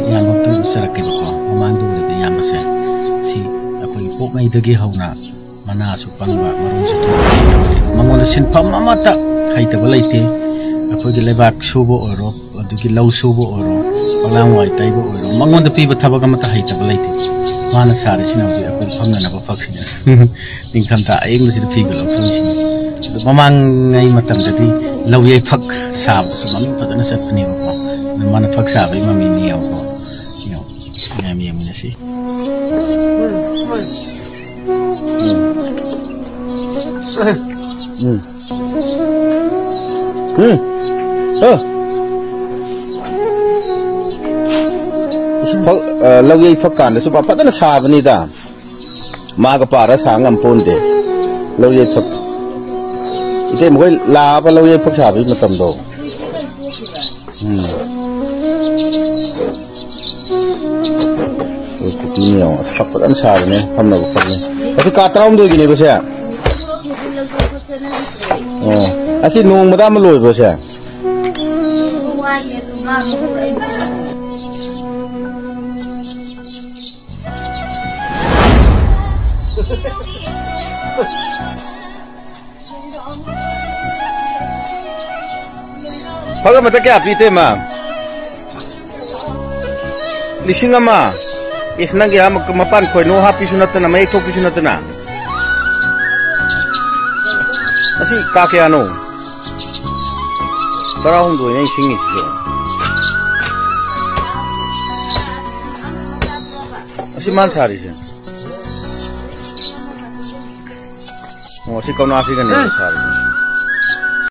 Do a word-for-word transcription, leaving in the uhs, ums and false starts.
ꯏꯌꯥꯝꯕ ꯑꯝꯇ ꯎꯠꯆꯔꯛꯀꯦꯕꯀꯣ꯫ ꯃꯃꯥꯡꯗ ꯎꯔꯤꯕ ꯏꯌꯥꯝꯕꯁꯦ, ꯁꯤ ꯑꯩꯈꯣꯏꯒꯤ ꯄꯣꯛꯉꯩꯗꯒꯤ ꯍꯧꯅ ꯃꯅꯥꯁꯨ ꯄꯪꯕ, ꯃꯔꯨꯁꯨ ꯊꯣꯛꯇꯕ, ꯃꯉꯣꯟꯗ ꯁꯤꯟꯐꯝ ꯑꯃꯠꯇ ꯍꯩꯇꯕ ꯂꯩꯇꯦ꯫ ꯑꯩꯈꯣꯏꯒꯤ ꯂꯩꯕꯥꯛ ꯁꯨꯕ ꯑꯣꯏꯔꯣ, ꯑꯗꯒꯤ ꯂꯧ ꯁꯨꯕ ꯑꯣꯏꯔꯣ, ꯐꯛꯂꯥꯡ ꯋꯥꯏ ꯇꯩꯕ ꯑꯣꯏꯔꯣ, ꯃꯉꯣꯟꯗ ꯄꯤꯕ ꯊꯕꯛ ꯑꯃꯠꯇ ꯍꯩꯇꯕ ꯂꯩꯇꯦ꯫ ꯃꯥꯅ ꯁꯥꯔꯤꯁꯤꯅ ꯍꯧꯖꯤꯛ ꯑꯩꯈꯣꯏ ꯐꯝꯅꯅꯕ ꯐꯛꯁꯤꯅꯦ꯫ ꯅꯤꯡꯊꯝꯊꯥ ꯑꯏꯪꯕꯁꯤꯗ ꯐꯤꯒ ꯂꯧꯊꯣꯛꯏꯁꯤꯅꯦ꯫ ꯑꯗꯣ ꯃꯃꯥꯡꯉꯩ ꯃꯇꯝꯗꯗꯤ ꯂꯧ ꯌꯩ ꯐꯛ ꯁꯥꯕꯗꯁꯨ ꯃꯃꯤꯡ ꯐꯖꯅ ꯆꯠꯄꯅꯦꯕꯀꯣ꯫ ꯑꯗꯣ ꯃꯥꯅ ꯐꯛ ꯁꯥꯕꯒꯤ ꯃꯃꯤꯡꯅꯦ ꯌꯦꯡꯉꯣꯀꯣ꯫ ꯌꯦꯡꯉꯣ꯫ ꯃꯌꯥꯝ ꯌꯦꯡꯃꯤꯟꯅꯁꯤ꯫ ꯎꯝ꯫ ꯎꯝ꯫ ꯎꯝ꯫ ꯑ꯫ ꯏꯁ, ꯐꯛ, ꯑ, ꯂꯧꯌꯩ ꯐꯛ ꯀꯥꯟꯗꯁꯨ ꯐꯖꯅ ꯁꯥꯕꯅꯤꯗ꯫ ꯃꯥꯒ ꯄꯥꯔ ꯁꯥ ꯉꯝ ꯄꯣꯟꯗꯦ꯫ ꯂꯧꯌꯩ ꯐꯛ꯫ ꯏꯇꯩ ꯃꯈꯣꯏ ꯂꯥꯛꯑꯕ ꯂꯧꯌꯩ ꯐꯛ ꯁꯥꯕꯒꯤ ꯃꯇꯝꯗꯣ꯫ ꯎꯝ꯫ ꯑꯩꯈꯣꯏ ꯀꯨꯀꯤꯅ ꯌꯦꯡꯉꯣ, ꯑꯁ, ꯐꯛ ꯐꯖꯅ ꯁꯥꯕꯅꯦ, ꯐꯝꯅꯕ ꯐꯛꯅꯦ꯫ ꯑꯁꯤ ꯀꯥ ꯇꯔꯥꯍꯨꯝꯗꯣꯏꯒꯤꯅꯦꯕ ꯁꯦ? ꯑꯣ, ꯑꯁꯤ ꯅꯣꯡꯃꯗ ꯑꯃ ꯂꯣꯏꯕ꯭ꯔꯣ ꯁꯦ? ꯐꯛ ꯑꯃꯗ ꯀꯌꯥ ꯄꯤ, ꯏꯇꯩꯃ? ꯂꯤꯁꯤꯡ ꯑꯃ? ꯑꯦ, ꯅꯪꯒꯤ ꯑꯥ ꯃ-, ꯃꯄꯥꯟ ꯈꯣꯏꯅꯣ ꯍꯥꯞꯄꯤꯁꯨ ꯅꯠꯇꯅ, ꯃꯌꯦꯛ ꯊꯣꯛꯄꯤꯁꯨ ꯅꯠꯇꯅ꯫ ꯑꯁꯤ ꯀꯥ ꯀꯌꯥꯅꯣ? ꯇꯔꯥꯍꯨꯝꯗꯣꯏꯅꯦ ꯑꯩ ꯁꯤꯡꯉꯤꯁꯤꯁꯨ꯫ ꯑꯁꯤ ꯃꯥꯅ ꯁꯥꯔꯤꯁꯦ꯫ ꯑꯣ, ꯁꯤ ꯀꯧꯅꯥꯁꯤꯒꯅꯦ ꯁꯥꯔꯤꯁꯦ꯫